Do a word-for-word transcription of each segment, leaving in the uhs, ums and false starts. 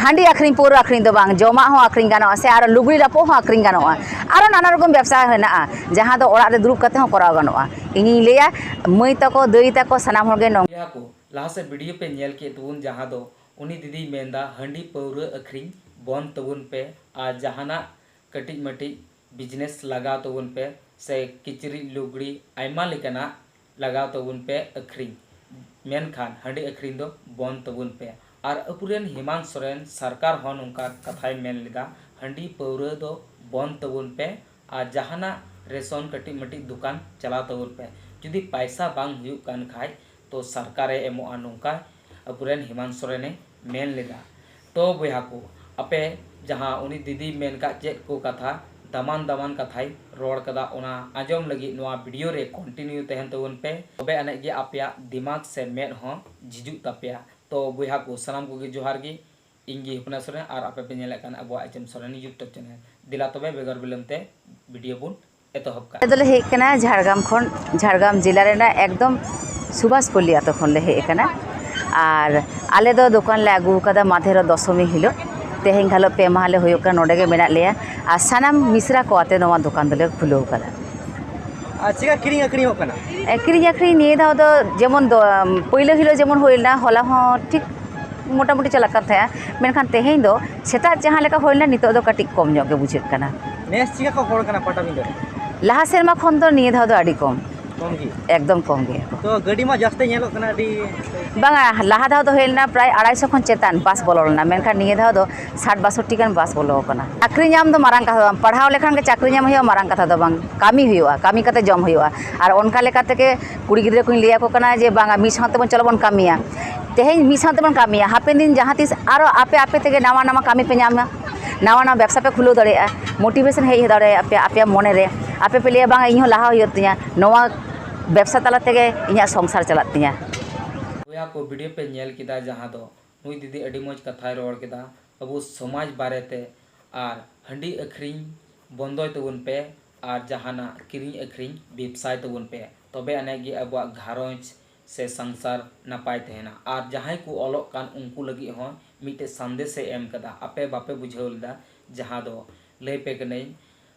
ᱦᱟᱺᱰᱤ ᱟᱹᱠᱷᱨᱤᱧ, ᱯᱟᱹᱣᱨᱟᱹ ᱟᱹᱠᱷᱨᱤᱧ ᱫᱚ ᱵᱟᱝ, ᱡᱚᱢᱟᱜ ᱦᱚᱸ ᱟᱹᱠᱷᱨᱤᱧ ᱜᱟᱱᱚᱜᱼᱟ, ᱥᱮ ᱟᱨᱚ ᱞᱩᱜᱽᱲᱤ ᱞᱟᱯᱚᱜ ᱦᱚᱸ ᱟᱹᱠᱷᱨᱤᱧ ᱜᱟᱱᱚᱜᱼᱟ᱾ ᱟᱨᱚ ᱱᱟᱱᱟ ᱨᱚᱠᱚᱢ ᱵᱮᱵᱽᱥᱟ ᱦᱮᱱᱟᱜᱼᱟ, ᱡᱟᱦᱟᱸ ᱫᱚ ᱚᱲᱟᱜ ᱨᱮ ᱫᱩᱲᱩᱵ ᱠᱟᱛᱮ ᱦᱚᱸ ᱠᱚᱨᱟᱣ ᱜᱟᱱᱚᱜᱼᱟ᱾ ᱤᱧᱤᱧ ᱞᱟᱹᱭᱟ, ᱢᱟᱹᱭ ᱛᱟᱠᱚ, ᱫᱟᱹᱭ ᱛᱟᱠᱚ, ᱥᱟᱱᱟᱢ ᱦᱚᱲ ᱜᱮ ᱱᱚᱝ- ᱵᱚᱭᱦᱟ ᱠᱚ, ᱞᱟᱦᱟ ᱥᱮᱫ ᱵᱷᱤᱰᱤᱭᱳ ᱯᱮ ᱧᱮᱞ ᱠᱮᱫ ᱛᱟᱵᱚᱱ, ᱡᱟᱦᱟᱸ ᱫᱚ ᱩᱱᱤ ᱫᱤᱫᱤᱭ ᱢᱮᱱᱫᱟ, ᱦᱟᱺᱰᱤ ᱯᱟᱹᱣᱨᱟᱹ ᱟᱹᱠᱷᱨᱤᱧ ᱵᱚᱱᱫ ᱛᱟᱵᱚᱱ ᱯᱮ ᱟᱨ ᱡᱟᱦᱟᱱᱟᱜ ᱠᱟᱹᱴᱤᱡ ᱢᱟᱹᱴᱤᱡ ᱵᱤᱡᱽᱱᱮᱥ ᱞᱟᱜᱟᱣ ᱛᱟᱵᱚᱱ ᱯᱮ, ᱥᱮ ᱠᱤᱪᱨᱤᱡ ᱞᱩᱜᱽᱲᱤ ᱟᱭᱢᱟ ᱞᱮᱠᱟᱱᱟᱜ ᱞᱟᱜᱟᱣ ᱛᱟᱵᱚᱱ ᱯᱮ ᱟᱹᱠᱷᱨᱤᱧ, ᱢᱮᱱᱠᱷᱟᱱ ᱦᱟᱺᱰᱤ ᱟᱹᱠᱷᱨᱤᱧ ᱫᱚ ᱵᱚᱱᱫ ᱛᱟᱵᱚᱱ ᱯᱮ᱾ ᱟᱨ ᱟᱵᱚᱨᱮᱱ ᱦᱮᱢᱟᱱᱛ ᱥᱚᱨᱮᱱ ᱥᱚᱨᱠᱟᱨ ᱦᱚᱸ ᱱᱚᱝᱠᱟ ᱠᱟᱛᱷᱟᱭ ᱢᱮᱱ ᱞᱮᱫᱟ, ᱦᱟᱺᱰᱤ ᱯᱟᱹᱣᱨᱟᱹ ᱫᱚ ᱵᱚᱱᱫ ᱛᱟᱵᱚᱱ ᱯᱮ ᱟᱨ ᱡᱟᱦᱟᱱᱟᱜ ᱨᱮᱥᱚᱱ ᱠᱟᱹᱴᱤᱡ ᱢᱟᱹᱴᱤᱡ ᱫᱚᱠᱟᱱ ᱪᱟᱞᱟᱣ ᱛᱟᱵᱚᱱ ᱯᱮ᱾ ᱡᱩᱫᱤ ᱯᱟᱭᱥᱟ ᱵᱟᱝ ᱦᱩᱭᱩᱜ ᱠᱟᱱ ᱠᱷᱟᱡ, ᱛᱚ ᱥᱚᱨᱠᱟᱨᱮ ᱮᱢᱚᱜᱼᱟ, ᱱᱚᱝᱠᱟ ᱟᱵᱚᱨᱮᱱ ᱦᱮᱢᱟᱱᱛ ᱥᱚᱨᱮᱱᱮ ᱢᱮᱱ ᱞᱮᱫᱟ᱾ ᱛᱚ ᱵᱚᱭᱦᱟ ᱠᱚ, ᱟᱯᱮ ᱡᱟᱦᱟᱸ ᱩᱱᱤ ᱫᱤᱫᱤᱭ ᱢᱮᱱ ᱠᱟᱜ ᱪᱮᱫ ᱠᱚ ᱠᱟᱛᱷᱟ, ᱫᱟᱢᱟᱱ ᱫᱟᱢᱟᱱ ᱠᱟᱛᱷᱟᱭ ᱨᱚᱲ ᱠᱟᱫᱟ, ᱚᱱᱟ ᱟᱸᱡᱚᱢ ᱞᱟᱹᱜᱤᱫ ᱱᱚᱣᱟ ᱵᱷᱤᱰᱤᱭᱳ ᱨᱮ ᱠᱚᱱᱴᱤᱱᱤᱭᱩ ᱛᱟᱦᱮᱱ ᱛᱟᱵᱚᱱ ᱯᱮ, ᱛᱚᱵᱮ ᱟᱹᱱᱤᱡ ᱜᱮ ᱟᱯᱮᱭᱟᱜ ᱫᱤᱢᱟᱜᱽ ᱥᱮ ᱢᱮᱫ ᱦᱚᱸ ᱡᱷᱤᱡᱩᱜ ᱛᱟᱯᱮᱭᱟ᱾ ᱛᱚ ᱵᱚᱭᱦᱟ ᱠᱚ, ᱥᱟᱱᱟᱢ ᱠᱚᱜᱮ ᱡᱚᱦᱟᱨ ᱜᱮ᱾ ᱤᱧ ᱜᱮ ᱦᱩᱯᱱᱟ ᱥᱚᱨᱮᱱ ᱟᱨ ᱟᱯᱮ ᱯᱮ ᱧᱮᱞᱮᱫ ᱠᱟᱱ ᱟᱵᱚᱣᱟᱜ H M Soren YouTube channel᱾ ᱫᱮᱞᱟ ᱛᱚᱵᱮ ᱵᱮᱜᱚᱨ ᱵᱤᱞᱚᱢ ᱛᱮ ᱵᱷᱤᱰᱤᱭᱳ ᱵᱚᱱ ᱮᱛᱚᱦᱚᱵ ᱠᱟᱜᱼᱟ᱾ ᱟᱞᱮ ᱫᱚᱞᱮ ᱦᱮᱡ ᱠᱟᱱᱟ ᱡᱷᱟᱲᱜᱨᱟᱢ ᱠᱷᱚᱱ, ᱡᱷᱟᱲᱜᱨᱟᱢ ᱡᱮᱞᱟ ᱨᱮᱱᱟᱜ ᱮᱠᱫᱚᱢ ᱥᱩᱵᱷᱟᱥᱯᱚᱞᱞᱤ ᱟᱛᱳ ᱠᱷᱚᱱ ᱞᱮ ᱦᱮᱡ ᱟᱠᱟᱱᱟ᱾ ᱟᱨ ᱟᱞᱮ ᱫᱚ ᱫᱚᱠᱟᱱ ᱞᱮ ᱟᱹᱜᱩ ᱟᱠᱟᱫᱟ ᱢᱟᱫᱷᱮᱨ ᱫᱚᱥᱚᱢᱤ ᱦᱤᱞᱳᱜ᱾ ᱛᱮᱦᱮᱧ ᱜᱷᱟᱞᱚᱜ ᱯᱮ ᱢᱟᱦᱟ ᱞᱮ ᱦᱩᱭᱩᱜ ᱠᱟᱱᱟ, ᱱᱚᱰᱮ ᱜᱮ ᱢᱮᱱᱟᱜ ᱞᱮᱭᱟ᱾ ᱟᱨ ᱥᱟᱱᱟᱢ ᱢᱤᱥᱨᱟ ᱠᱚ ᱟᱛᱮ ᱱᱚᱣᱟ ᱫᱚᱠᱟᱱ ᱫᱚᱞᱮ ᱠᱷᱩᱞᱟᱹᱣ ᱟᱠᱟᱫᱟ᱾ ᱟᱨ ᱪᱮᱠᱟ ᱠᱤᱨᱤᱧ ᱟᱹᱠᱷᱨᱤᱧᱚᱜ ᱠᱟᱱᱟ? ᱮ, ᱠᱤᱨᱤᱧ ᱟᱹᱠᱷᱨᱤᱧ ᱱᱤᱭᱟᱹ ᱫᱷᱟᱣ ᱫᱚ ᱡᱮᱢᱚᱱ ᱫᱚ, ᱯᱳᱭᱞᱳ ᱦᱤᱞᱳᱜ ᱡᱮᱢᱚᱱ ᱦᱩᱭ ᱞᱮᱱᱟ, ᱦᱚᱞᱟ ᱦᱚᱸ ᱴᱷᱤᱠ ᱢᱚᱴᱟᱢᱩᱴᱤ ᱪᱟᱞᱟᱜ ᱠᱟᱱ ᱛᱟᱦᱮᱸᱜᱼᱟ, ᱢᱮᱱᱠᱷᱟᱱ ᱛᱮᱦᱮᱧ ᱫᱚ ᱥᱮᱛᱟᱜ ᱡᱟᱦᱟᱸ ᱞᱮᱠᱟ ᱦᱩᱭ ᱞᱮᱱᱟ, ᱱᱤᱛᱚᱜ ᱫᱚ ᱠᱟᱹᱴᱤᱡ ᱠᱚᱢ ᱧᱚᱜ ᱜᱮ ᱵᱩᱡᱷᱟᱹᱜ ᱠᱟᱱᱟ᱾ ᱱᱮᱥ ᱪᱮᱠᱟ ᱠᱚ ᱦᱚᱲ ᱠᱟᱱᱟ ᱯᱟᱴᱟᱵᱤᱸᱫᱟᱹ ᱨᱮ? ᱞᱟᱦᱟ ᱥᱮᱨᱢᱟ ᱠᱷᱚᱱ ᱫᱚ ᱱᱤᱭᱟᱹ ᱫᱷᱟᱣ ᱫᱚ ᱟᱹᱰᱤ ᱠᱚᱢ᱾ ᱠᱚᱢ ᱜᱮ? ᱮᱠᱫᱚᱢ ᱠᱚᱢ ᱜᱮᱭᱟ ᱠᱚ᱾ ᱛᱚ ᱜᱟᱹᱰᱤ ᱢᱟ ᱡᱟᱹᱥᱛᱤ ᱧᱮᱞᱚᱜ ᱠᱟᱱᱟ, ᱟᱹᱰᱤ᱾ ᱵᱟᱝᱟ, ᱞᱟᱦᱟ ᱫᱷᱟᱣ ᱫᱚ ᱦᱩᱭ ᱞᱮᱱᱟ ᱯᱨᱟᱭ ᱟᱲᱟᱭᱥᱚ ᱠᱷᱚᱱ ᱪᱮᱛᱟᱱ ᱵᱟᱥ ᱵᱚᱞᱚ ᱞᱮᱱᱟ, ᱢᱮᱱᱠᱷᱟᱱ ᱱᱤᱭᱟᱹ ᱫᱷᱟᱣ ᱫᱚ ᱥᱟᱴ ᱵᱟᱥᱚᱴᱴᱤ ᱜᱟᱱ ᱵᱟᱥ ᱵᱚᱞᱚ ᱟᱠᱟᱱᱟ᱾ ᱪᱟᱹᱠᱨᱤ ᱧᱟᱢ ᱫᱚ ᱢᱟᱨᱟᱝ ᱠᱟᱛᱷᱟ ᱫᱚ ᱵᱟᱝ, ᱯᱟᱲᱦᱟᱣ ᱞᱮᱠᱷᱟᱱ ᱜᱮ ᱪᱟᱹᱠᱨᱤ ᱧᱟᱢ ᱦᱩᱭᱩᱜᱼᱟ, ᱢᱟᱨᱟᱝ ᱠᱟᱛᱷᱟ ᱫᱚ ᱵᱟᱝ, ᱠᱟᱹᱢᱤ ᱦᱩᱭᱩᱜᱼᱟ, ᱠᱟᱹᱢᱤ ᱠᱟᱛᱮ ᱡᱚᱢ ᱦᱩᱭᱩᱜᱼᱟ᱾ ᱟᱨ ᱚᱱᱠᱟ ᱞᱮᱠᱟ ᱛᱮᱜᱮ ᱠᱩᱲᱤ ᱜᱤᱫᱽᱨᱟᱹ ᱠᱚᱧ ᱞᱟᱹᱭ ᱟᱠᱚ ᱠᱟᱱᱟ ᱡᱮ, ᱵᱟᱝᱟ, ᱢᱤᱫ ᱥᱟᱶ ᱛᱮᱵᱚᱱ, ᱪᱚᱞᱚ ᱵᱚᱱ ᱠᱟᱹᱢᱤᱭᱟ, ᱛᱮᱦᱮᱧ ᱢᱤᱫ ᱥᱟᱶ ᱛᱮᱵᱚᱱ ᱠᱟᱹᱢᱤᱭᱟ, ᱦᱟᱯᱮᱱ ᱫᱤᱱ ᱡᱟᱦᱟᱸ ᱛᱤᱥ ᱟᱨᱚ ᱟᱯᱮ ᱟᱯᱮ ᱛᱮᱜᱮ ᱱᱟᱣᱟ ᱱᱟᱣᱟ ᱠᱟᱹᱢᱤ ᱯᱮ ᱧᱟᱢᱟ, ᱱᱟᱣᱟ ᱱᱟᱣᱟ ᱵᱮᱵᱽᱥᱟ ᱯᱮ ᱠᱷᱩᱞᱟᱹᱣ ᱫᱟᱲᱮᱭᱟᱜᱼᱟ, ᱢᱳᱴᱤᱵᱷᱮᱥᱚᱱ ᱦᱮᱡ ᱫᱟᱲᱮᱭᱟᱜᱼᱟ ᱟᱯᱮ, ᱟᱯᱮᱭᱟᱜ ᱢᱚᱱᱮ ᱨᱮ, ᱟᱯᱮ ᱯᱮ ᱞᱟᱹᱭᱟ, ᱵᱟᱝᱟ, ᱤᱧ ᱦᱚᱸ ᱞᱟᱦᱟ ᱦᱩᱭᱩᱜ ᱛᱤᱧᱟ, ᱱᱚᱣᱟ ᱵᱮᱵᱽᱥᱟ ᱛᱟᱞᱟ ᱛᱮᱜᱮ ᱤᱧᱟᱹᱜ ᱥᱚᱝᱥᱟᱨ ᱪᱟᱞᱟᱜ ᱛᱤᱧᱟ᱾ ᱵᱚᱭᱦᱟ ᱠᱚ, ᱵᱷᱤᱰᱤᱭᱳ ᱯᱮ ᱧᱮᱞ ᱠᱮᱫᱟ, ᱡᱟᱦᱟᱸ ᱫᱚ ᱱᱩᱭ ᱫᱤᱫᱤ ᱟᱹᱰᱤ ᱢᱚᱡᱽ ᱠᱟᱛᱷᱟᱭ ᱨᱚᱲ ᱠᱮᱫᱟ ᱟᱵᱚ ᱥᱚᱢᱟᱡᱽ ᱵᱟᱨᱮᱛᱮ᱾ ᱟᱨ ᱦᱟᱺᱰᱤ ᱟᱹᱠᱷᱨᱤᱧ ᱵᱚᱱᱫᱚᱭ ᱛᱟᱵᱚᱱ ᱯᱮ, ᱟᱨ ᱡᱟᱦᱟᱱᱟᱜ ᱠᱤᱨᱤᱧ ᱟᱹᱠᱷᱨᱤᱧ ᱵᱮᱵᱽᱥᱟᱭ ᱛᱟᱵᱚᱱ ᱯᱮ, ᱛᱚᱵᱮ ᱟᱹᱱᱤᱡ ᱜᱮ ᱟᱵᱚᱣᱟᱜ ᱜᱷᱟᱨᱚᱸᱡᱽ ᱥᱮ ᱥᱚᱝᱥᱟᱨ ᱱᱟᱯᱟᱭ ᱛᱟᱦᱮᱱᱟ᱾ ᱟᱨ ᱡᱟᱦᱟᱸᱭ ᱠᱚ ᱚᱞᱚᱜ ᱠᱟᱱ, ᱩᱱᱠᱩ ᱞᱟᱹᱜᱤᱫ ᱦᱚᱸ ᱢᱤᱫᱴᱮᱡ ᱥᱟᱸᱫᱮᱥᱮ ᱮᱢ ᱠᱟᱫᱟ, ᱟᱯᱮ ᱵᱟᱯᱮ ᱵᱩᱡᱷᱟᱹᱣ ᱞᱮᱫᱟ᱾ ᱡᱟᱦᱟᱸ ᱫᱚ ᱞᱟᱹᱭ ᱯᱮ ᱠᱟᱹᱱᱟᱹᱧ,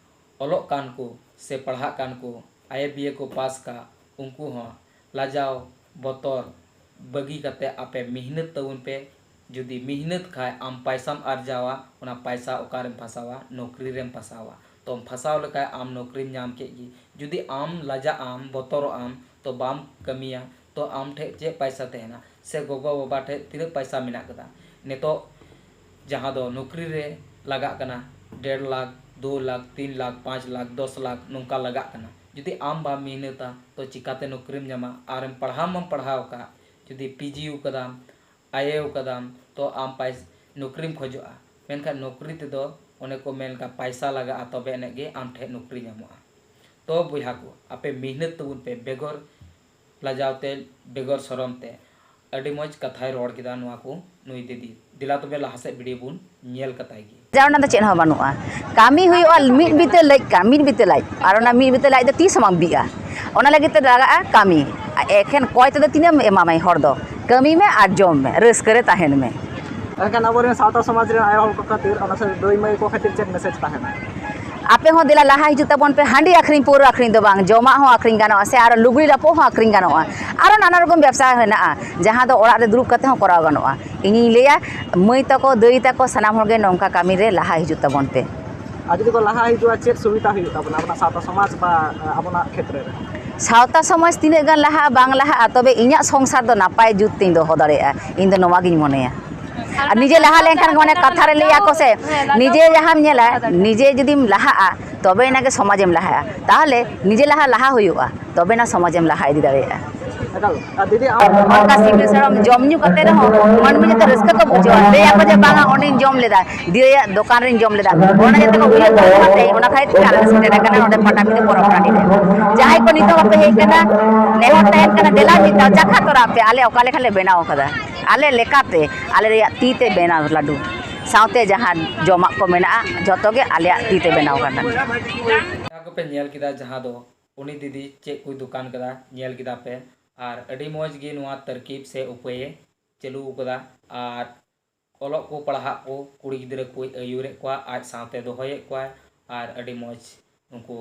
ᱚᱞᱚᱜ ᱠᱟᱱ ᱠᱚ ᱥᱮ ᱯᱟᱲᱦᱟᱜ ᱠᱟᱱ ᱠᱚ, ᱟᱭ ᱮ ᱵᱤ ᱮ ᱠᱚ ᱯᱟᱥ ᱠᱟᱜ, ᱩᱱᱠᱩ ᱦᱚᱸ ᱞᱟᱡᱟᱣ ᱵᱚᱛᱚᱨ ᱵᱟᱹᱜᱤ ᱠᱟᱛᱮ ᱟᱯᱮ ᱢᱤᱦᱱᱟᱹᱛ ᱛᱟᱵᱚᱱ ᱯᱮ᱾ ᱡᱩᱫᱤ ᱢᱤᱦᱱᱟᱹᱛ ᱠᱷᱟᱡ ᱟᱢ ᱯᱟᱭᱥᱟᱢ ᱟᱨᱡᱟᱣᱟ, ᱚᱱᱟ ᱯᱟᱭᱥᱟ ᱚᱠᱟᱨᱮᱢ ᱯᱷᱟᱥᱟᱣᱟ? ᱱᱚᱠᱨᱤ ᱨᱮᱢ ᱯᱷᱟᱥᱟᱣᱟ᱾ ᱛᱚᱢ ᱯᱷᱟᱥᱟᱣ ᱞᱮᱠᱷᱟᱡ ᱟᱢ ᱱᱚᱠᱨᱤᱢ ᱧᱟᱢ ᱠᱮᱫ ᱜᱮ᱾ ᱡᱩᱫᱤ ᱟᱢ ᱞᱟᱡᱟᱜ ᱟᱢ, ᱵᱚᱛᱚᱨᱚᱜ ᱟᱢ, ᱛᱚ ᱵᱟᱢ ᱠᱟᱹᱢᱤᱭᱟ, ᱛᱚ ᱟᱢ ᱴᱷᱮᱡ ᱪᱮᱫ ᱯᱟᱭᱥᱟ ᱛᱟᱦᱮᱱᱟ? ᱥᱮ ᱜᱚᱜᱚ ᱵᱟᱵᱟ ᱴᱷᱮᱡ ᱛᱤᱱᱟᱹᱜ ᱯᱟᱭᱥᱟ ᱢᱮᱱᱟᱜ ᱠᱟᱫᱟ? ᱱᱤᱛᱚᱜ ᱡᱟᱦᱟᱸ ᱫᱚ ᱱᱚᱠᱨᱤ ᱨᱮ ᱞᱟᱜᱟᱜ ᱠᱟᱱᱟ, ᱰᱮᱲ ᱞᱟᱠᱷ, ᱫᱩ ᱞᱟᱠᱷ, ᱛᱤᱱ ᱞᱟᱠᱷ, ᱯᱟᱸᱪ ᱞᱟᱠᱷ, ᱫᱚᱥ ᱞᱟᱠᱷ ᱱᱚᱝᱠᱟ ᱞᱟᱜᱟᱜ ᱠᱟᱱᱟ᱾ ᱡᱩᱫᱤ ᱟᱢ ᱵᱟᱢ ᱢᱤᱦᱱᱟᱹᱛᱟ, ᱛᱚ ᱪᱤᱠᱟᱛᱮ ᱱᱚᱠᱨᱤᱢ ᱧᱟᱢᱟ? ᱟᱨᱮᱢ ᱯᱟᱲᱦᱟᱣ ᱢᱟᱢ ᱯᱟᱲᱦᱟᱣ ᱟᱠᱟᱫ, ᱡᱩᱫᱤ ᱯᱤ ᱡᱤ ᱟᱠᱟᱫᱟᱢ, ᱟᱭ ᱮ ᱟᱠᱟᱫᱟᱢ, ᱛᱚ ᱟᱢ ᱯᱟᱭ-, ᱱᱚᱠᱨᱤᱢ ᱠᱷᱚᱡᱚᱜᱼᱟ᱾ ᱢᱮᱱᱠᱷᱟᱱ ᱱᱚᱠᱨᱤ ᱛᱮᱫᱚ ᱚᱱᱮ ᱠᱚ ᱢᱮᱱ ᱞᱮᱠᱟ ᱯᱟᱭᱥᱟ ᱞᱟᱜᱟᱜᱼᱟ, ᱛᱚᱵᱮ ᱟᱹᱱᱤᱡ ᱜᱮ ᱟᱢ ᱴᱷᱮᱱ ᱱᱚᱠᱨᱤ ᱧᱟᱢᱚᱜᱼᱟ᱾ ᱛᱚ ᱵᱚᱭᱦᱟ ᱠᱚ, ᱟᱯᱮ ᱢᱤᱦᱱᱟᱹᱛ ᱛᱟᱵᱚᱱ ᱯᱮ, ᱵᱮᱜᱚᱨ ᱞᱟᱡᱟᱣ ᱛᱮ, ᱵᱮᱜᱚᱨ ᱥᱚᱨᱚᱢ ᱛᱮ᱾ ᱟᱹᱰᱤ ᱢᱚᱡᱽ ᱠᱟᱛᱷᱟᱭ ᱨᱚᱲ ᱠᱮᱫᱟ ᱱᱚᱣᱟ ᱠᱚ ᱱᱩᱭ ᱫᱤᱫᱤ᱾ ᱫᱮᱞᱟ ᱛᱚᱵᱮ ᱞᱟᱦᱟ ᱥᱮᱫ ᱵᱷᱤᱰᱤᱭᱳ ᱵᱚᱱ ᱧᱮᱞ ᱠᱟᱛᱟᱭ ᱜᱮ᱾ ᱡᱟ ᱚᱱᱟ ᱫᱚ ᱪᱮᱫ ᱦᱚᱸ ᱵᱟᱹᱱᱩᱜᱼᱟ᱾ ᱠᱟᱹᱢᱤ ᱦᱩᱭᱩᱜᱼᱟ ᱢᱤᱫ ᱵᱤᱛᱟᱹ ᱞᱟᱡ ᱠᱟ-, ᱢᱤᱫ ᱵᱤᱛᱟᱹ ᱞᱟᱡ, ᱟᱨ ᱚᱱᱟ ᱢᱤᱫ ᱵᱤᱛᱟᱹ ᱞᱟᱡ ᱫᱚ ᱛᱤᱥ ᱦᱚᱸ ᱵᱟᱝ ᱵᱤᱜᱼᱟ᱾ ᱚᱱᱟ ᱞᱟᱹᱜᱤᱫ ᱛᱮ ᱞᱟᱜᱟᱜᱼᱟ ᱠᱟᱹᱢᱤ᱾ ᱮᱠᱷᱮᱱ ᱠᱚᱭ ᱛᱮᱫᱚ ᱛᱤᱱᱟᱹᱜ ᱮᱢ ᱮᱢᱟᱢᱟᱭ ᱦᱚᱲ ᱫᱚ? ᱠᱟᱹᱢᱤ ᱢᱮ ᱟᱨ ᱡᱚᱢ ᱢᱮ, ᱨᱟᱹᱥᱠᱟᱹ ᱨᱮ ᱛᱟᱦᱮᱱ ᱢᱮ᱾ ᱮᱱᱠᱷᱟᱱ ᱟᱵᱚᱨᱮᱱ ᱥᱟᱶᱛᱟ ᱥᱚᱢᱟᱡᱽ ᱨᱮᱱ ᱟᱭᱳ ᱦᱚᱲ ᱠᱚ ᱠᱷᱟᱹᱛᱤᱨ, ᱚᱱᱟ ᱥᱮ ᱫᱟᱹᱭ ᱢᱟᱹᱭ ᱠᱚ ᱠᱷᱟᱹᱛᱤᱨ ᱪᱮᱫ ᱢᱮᱥᱮᱡᱽ ᱛᱟᱦᱮᱱᱟ? ᱟᱯᱮ ᱦᱚᱸ ᱫᱮᱞᱟ ᱞᱟᱦᱟ ᱦᱤᱡᱩᱜ ᱛᱟᱵᱚᱱ ᱯᱮ, ᱦᱟᱺᱰᱤ ᱟᱹᱠᱷᱨᱤᱧ, ᱯᱟᱹᱣᱨᱟᱹ ᱟᱹᱠᱷᱨᱤᱧ ᱫᱚ ᱵᱟᱝ, ᱡᱚᱢᱟᱜ ᱦᱚᱸ ᱟᱹᱠᱷᱨᱤᱧ ᱜᱟᱱᱚᱜᱼᱟ, ᱥᱮ ᱟᱨᱚ ᱞᱩᱜᱽᱲᱤ ᱞᱟᱯᱚ ᱦᱚᱸ ᱟᱹᱠᱷᱨᱤᱧ ᱜᱟᱱᱚᱜᱼᱟ, ᱟᱨᱚ ᱱᱟᱱᱟ ᱨᱚᱠᱚᱢ ᱵᱮᱵᱽᱥᱟ ᱦᱮᱱᱟᱜᱼᱟ, ᱡᱟᱦᱟᱸ ᱫᱚ ᱚᱲᱟᱜ ᱨᱮ ᱫᱩᱲᱩᱵ ᱠᱟᱛᱮ ᱦᱚᱸ ᱠᱚᱨᱟᱣ ᱜᱟᱱᱚᱜᱼᱟ᱾ ᱤᱧᱤᱧ ᱞᱟᱹᱭᱟ, ᱢᱟᱹᱭ ᱛᱟᱠᱚ, ᱫᱟᱹᱭ ᱛᱟᱠᱚ, ᱥᱟᱱᱟᱢ ᱦᱚᱲᱜᱮ ᱱᱚᱝᱠᱟ ᱠᱟᱹᱢᱤ ᱨᱮ ᱞᱟᱦᱟ ᱦᱤᱡᱩᱜ ᱛᱟᱵᱚᱱ ᱯᱮ᱾ ᱟᱨ ᱡᱩᱫᱤ ᱠᱚ ᱞᱟᱦᱟ ᱦᱤᱡᱩᱜᱼᱟ, ᱪᱮᱫ ᱥᱩᱵᱤᱫᱷᱟ ᱦᱩᱭᱩᱜ ᱛᱟᱵᱚᱱᱟ ᱟᱵᱚᱱᱟᱜ ᱥᱟᱶᱛᱟ ᱥᱚᱢᱟᱡᱽ ᱵᱟ, ᱟᱵᱚᱱᱟᱜ ᱠᱷᱮᱛᱨᱮ ᱨᱮ? ᱥᱟᱶᱛᱟ ᱥᱚᱢᱟᱡᱽ ᱛᱤᱱᱟᱹᱜ ᱜᱟᱱ ᱞᱟᱦᱟᱜᱼᱟ ᱵᱟᱝ ᱞᱟᱦᱟᱜᱼᱟ, ᱛᱚᱵᱮ ᱤᱧᱟᱹᱜ ᱥᱚᱝᱥᱟᱨ ᱫᱚ ᱱᱟᱯᱟᱭ ᱡᱩᱛ ᱛᱤᱧ ᱫᱚᱦᱚ ᱫᱟᱲᱮᱭᱟᱜᱼᱟ, ᱤᱧ ᱫᱚ ᱱᱚᱣᱟ ᱜᱤᱧ ᱢᱚᱱᱮᱭᱟ᱾ ᱟᱨ ᱱᱤᱡᱮ ᱞᱟᱦᱟ ᱞᱮᱱᱠᱷᱟᱱ ᱜᱮ, ᱚᱱᱮ ᱠᱟᱛᱷᱟ ᱨᱮ ᱞᱟᱹᱭᱟ ᱠᱚ ᱥᱮ, ᱱᱤᱡᱮ ᱡᱟᱦᱟᱸᱢ ᱧᱮᱞᱟ, ᱱᱤᱡᱮ ᱡᱩᱫᱤᱢ ᱞᱟᱦᱟᱜᱼᱟ, ᱛᱚᱵᱮ ᱮᱱᱟᱜ ᱜᱮ ᱥᱚᱢᱟᱡᱮᱢ ᱞᱟᱦᱟᱜᱼᱟ᱾ ᱛᱟᱦᱚᱞᱮ ᱱᱤᱡᱮ ᱞᱟᱦᱟ, ᱞᱟᱦᱟ ᱦᱩᱭᱩᱜᱼᱟ, ᱛᱚᱵᱮᱱᱟ ᱥᱚᱢᱟᱡᱮᱢ ᱞᱟᱦᱟ ᱤᱫᱤ ᱫᱟᱲᱮᱭᱟᱜᱼᱟ᱾ ᱮᱠᱟᱞ᱾ ᱟᱨ ᱫᱤᱫᱤ, ᱟᱢ ᱚᱱᱠᱟ ᱥᱤᱵᱤᱞ ᱥᱚᱲᱚᱢ ᱡᱚᱢ ᱧᱩ ᱠᱟᱛᱮ ᱨᱮᱦᱚᱸ ᱢᱟᱹᱱᱢᱤ ᱡᱟᱛᱮ ᱨᱟᱹᱥᱠᱟᱹ ᱠᱚ ᱵᱩᱡᱷᱟᱹᱣᱟ, ᱞᱟᱹᱭᱟᱠᱚ ᱡᱮ, "ᱵᱟᱝᱟ, ᱚᱸᱰᱮᱧ ᱡᱚᱢ ᱞᱮᱫᱟ, ᱫᱤᱭᱟᱹᱭᱟᱜ ᱫᱚᱠᱟᱱ ᱨᱮᱧ ᱡᱚᱢ ᱞᱮᱫᱟ", ᱚᱱᱟ ᱡᱟᱛᱮ ᱠᱚ ᱩᱭᱦᱟᱹᱨ ᱫᱚᱦᱚ ᱠᱟᱛᱮ, ᱚᱱᱟ ᱠᱷᱟᱹᱛᱤᱨ ᱛᱮ ᱟᱞᱮ ᱞᱮ ᱥᱮᱴᱮᱨ ᱟᱠᱟᱱᱟ ᱱᱚᱰᱮ ᱯᱟᱴᱟᱵᱤᱸᱫᱷᱟᱹ ᱯᱚᱨᱚᱵᱽ ᱴᱟᱺᱰᱤ ᱨᱮ᱾ ᱡᱟᱦᱟᱸᱭ ᱠᱚ ᱱᱤᱛᱚᱜ ᱵᱟᱯᱮ ᱦᱮᱡ ᱟᱠᱟᱱᱟ, ᱱᱮᱦᱚᱨ ᱛᱟᱦᱮᱱ ᱠᱟᱱᱟ, ᱫᱮᱞᱟ ᱢᱤᱫ ᱫᱷᱟᱣ ᱪᱟᱠᱷᱟ ᱛᱚᱨᱟ ᱯᱮ, ᱟᱞᱮ ᱚᱠᱟ ᱞᱮᱠᱟ ᱞᱮ ᱵᱮᱱᱟᱣ ᱟᱠᱟᱫᱟ, ᱟᱞᱮ ᱞᱮᱠᱟᱛᱮ, ᱟᱞᱮ ᱨᱮᱭᱟᱜ ᱛᱤ ᱛᱮ ᱵᱮᱱᱟᱣ ᱞᱟᱹᱰᱩ ᱥᱟᱶᱛᱮ ᱡᱟᱦᱟᱸ ᱡᱚᱢᱟᱜ ᱠᱚ ᱢᱮᱱᱟᱜᱼᱟ, ᱡᱷᱚᱛᱚ ᱜᱮ ᱟᱞᱮᱭᱟᱜ ᱛᱤ ᱛᱮ ᱵᱮᱱᱟᱣ ᱟᱠᱟᱱᱟ᱾ ᱡᱟᱦᱟᱸ ᱠᱚᱯᱮ ᱧᱮᱞ ᱠᱮᱫᱟ, ᱡᱟᱦᱟᱸ ᱫᱚ ᱩᱱᱤ ᱫᱤᱫᱤ ᱪᱮᱫ ᱠᱚᱭ ᱫᱚᱠᱟᱱ ᱠᱟᱫᱟ, ᱧᱮᱞ ᱠᱮᱫᱟ ᱯᱮ᱾ ᱟᱨ ᱟᱹᱰᱤ ᱢᱚᱡᱽ ᱜᱮ ᱱᱚᱣᱟ ᱛᱟᱨᱠᱤᱵ ᱥᱮ ᱩᱯᱟᱹᱭᱮ ᱪᱟᱹᱞᱩ ᱟᱠᱟᱫᱟ᱾ ᱟᱨ ᱚᱞᱚᱜ ᱠᱚ ᱯᱟᱲᱦᱟᱜ ᱠᱚ ᱠᱩᱲᱤ ᱜᱤᱫᱽᱨᱟᱹ ᱠᱚᱭ ᱟᱹᱭᱩᱨᱮᱫ ᱠᱚᱣᱟ, ᱟᱡ ᱥᱟᱶᱛᱮ ᱫᱚᱦᱚᱭᱮᱫ ᱠᱚᱣᱟᱭ ᱟᱨ ᱟᱹᱰᱤ ᱢᱚᱡᱽ ᱩᱱᱠᱩ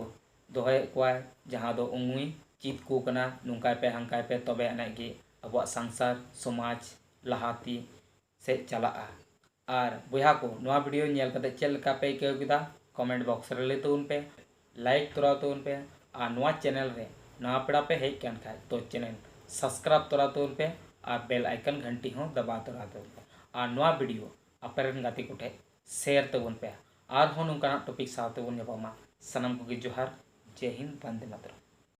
ᱫᱚᱦᱚᱭᱮᱫ ᱠᱚᱣᱟᱭ, ᱡᱟᱦᱟᱸ ᱫᱚ ᱩᱱᱤ ᱪᱮᱫ ᱠᱚ ᱠᱟᱱᱟ, ᱱᱚᱝᱠᱟᱭ ᱯᱮ ᱦᱟᱝᱠᱟᱭ ᱯᱮ, ᱛᱚᱵᱮ ᱟᱹᱱᱤᱡ ᱜᱮ ᱟᱵᱚᱣᱟᱜ ᱥᱚᱝᱥᱟᱨ ᱥᱚᱢᱟᱡᱽ ᱞᱟᱦᱟᱛᱤ ᱥᱮᱫ ᱪᱟᱞᱟᱜᱼᱟ᱾ ᱟᱨ ᱵᱚᱭᱦᱟ ᱠᱚ, ᱱᱚᱣᱟ ᱵᱷᱤᱰᱤᱭᱳ ᱧᱮᱞ ᱠᱟᱛᱮ ᱪᱮᱫ ᱞᱮᱠᱟ ᱯᱮ ᱟᱹᱭᱠᱟᱹᱣ ᱠᱮᱫᱟ? ᱠᱚᱢᱮᱱᱴ ᱵᱚᱠᱥ ᱨᱮ ᱞᱟᱹᱭ ᱛᱟᱵᱚᱱ ᱯᱮ, ᱞᱟᱭᱤᱠ ᱛᱚᱨᱟᱣ ᱛᱟᱵᱚᱱ ᱯᱮ, ᱟᱨ ᱱᱚᱣᱟ ᱪᱮᱱᱮᱞ ᱨᱮ ᱱᱟᱣᱟ ᱯᱮᱲᱟ ᱯᱮ ᱦᱮᱡ ᱠᱟᱱ ᱠᱷᱟᱡ ᱛᱚ ᱪᱮᱱᱮᱞ ᱥᱟᱵᱥᱠᱨᱟᱭᱤᱵ ᱛᱚᱨᱟᱣ ᱛᱟᱵᱚᱱ ᱯᱮ ᱟᱨ ᱵᱮᱞ ᱟᱭᱠᱚᱱ ᱜᱷᱟᱱᱴᱤ ᱦᱚᱸ ᱫᱟᱵᱟᱣ ᱛᱚᱨᱟᱣ ᱛᱟᱵᱚᱱ ᱯᱮ᱾ ᱟᱨ ᱱᱚᱣᱟ ᱵᱷᱤᱰᱤᱭᱳ ᱟᱯᱮ ᱨᱮᱱ ᱜᱟᱛᱮ ᱠᱚᱴᱷᱮᱡ ᱥᱮᱭᱟᱨ ᱛᱟᱵᱚᱱ ᱯᱮ᱾ ᱟᱨᱦᱚᱸ ᱱᱚᱝᱠᱟᱱᱟᱜ ᱴᱚᱯᱤᱠ ᱥᱟᱶ ᱛᱮᱵᱚᱱ ᱧᱟᱯᱟᱢᱟ᱾ ᱥᱟᱱᱟᱢ ᱠᱚᱜᱮ ᱡᱚᱦᱟᱨ, ᱡᱮ ᱦᱤᱱᱫ, ᱵᱟᱱᱫᱮ ᱢᱟᱛᱨᱚᱢ᱾